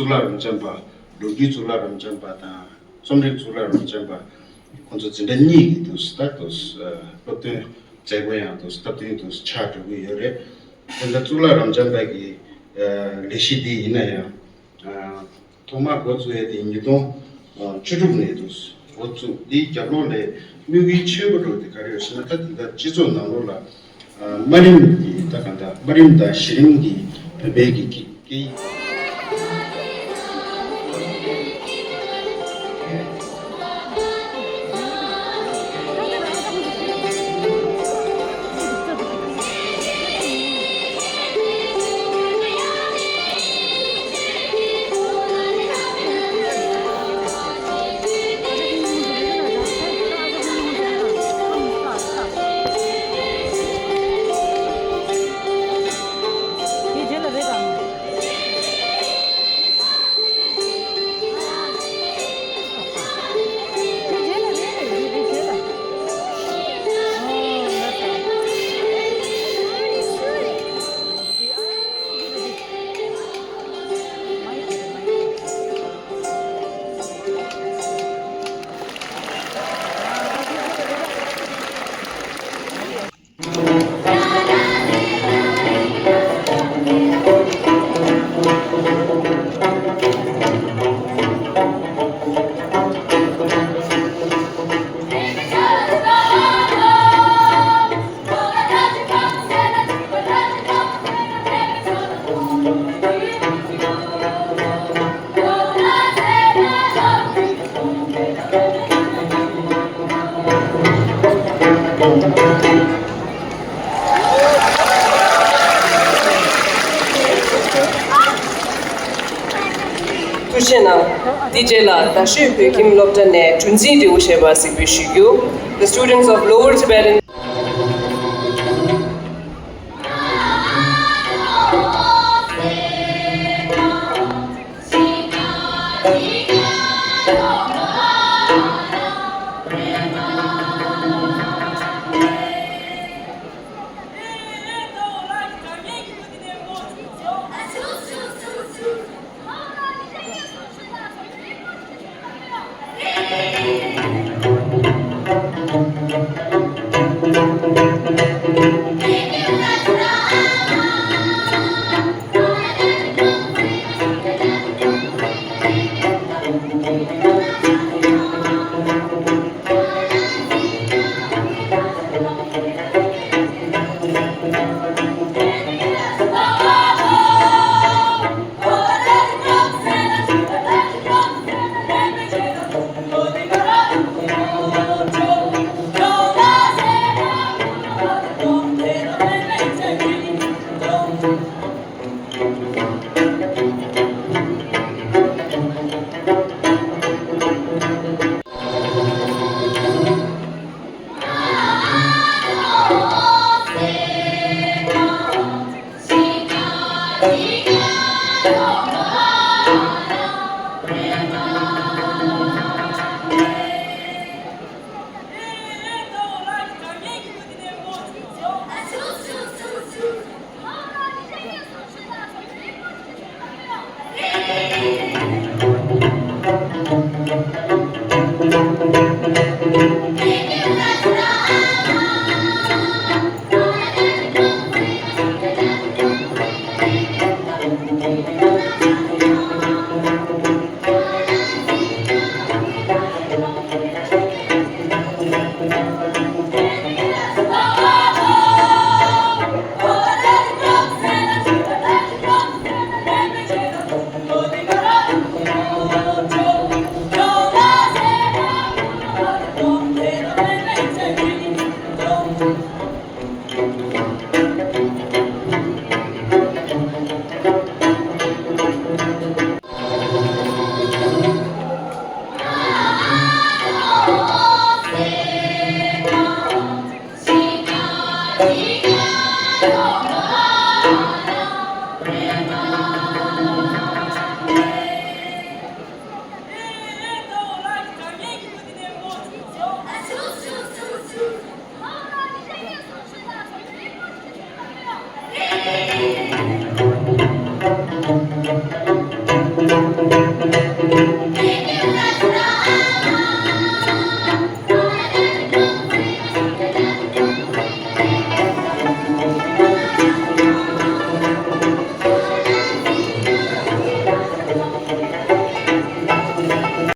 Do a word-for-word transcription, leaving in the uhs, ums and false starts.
གཙུག་ལག་རབ་འབྱམས་པ། ལོ་རྒྱུས་གཙུག་ལག་རབ་འབྱམས་པ་དང་རྩོམ་རིག་གཙུག་ལག་རབ་འབྱམས་པ། ཁོང་ཚོ་འཛིན་གྲྭ་གཉིས་ཀྱི་དུ་ད་དུ་སློབ་སྟོན་མཛད་སྒོ་ཡང་དུ་སྟབས་བསྟུན་དུ་ཆགས་འགྲོ་གི་ཡོད་རེད། དེ་འདྲ་གཙུག་ལག་རབ་འབྱམས་པ་གི་ལས་གཞི་འདི་ཡིན་ན་ཡང་། ཐོག་མར་འགོ་བཙུགས་ཡས་དེ་ཉིས་སྟོང་བཅུ་དྲུག་ནས་དུ་འགོ་བཙུགས། དེའི་རྒྱབ་ལོགས་ལས་དམིགས་ཡུལ་ཆེན་པོ་འགྲོ་དེ་ག་རེ་ཡོད་ཟེར་ན། ད་དེ་ད་སྤྱི་ཚོགས་ནང་ལོགས་ལ་དམའ་རིམ་གྱི་ད་ག་འདྲ་དམའ་རིམ་དང་གཞི་རིམ་གྱི་བོད་པའི་གི་སྐད་ཡིག་ཐུགས་རྗེ་གནང་། དེ་རྗེས་ལ་རྡ་ཤོད་བོད་ཁྱིམ་སློབ་གྲྭ་ནས་གྲུ་འཛིན་འབྲས་བུ་བཞད་པ་གཟིགས་འབུལ་ཞུ་རྒྱུ། The students of Lower Tibetan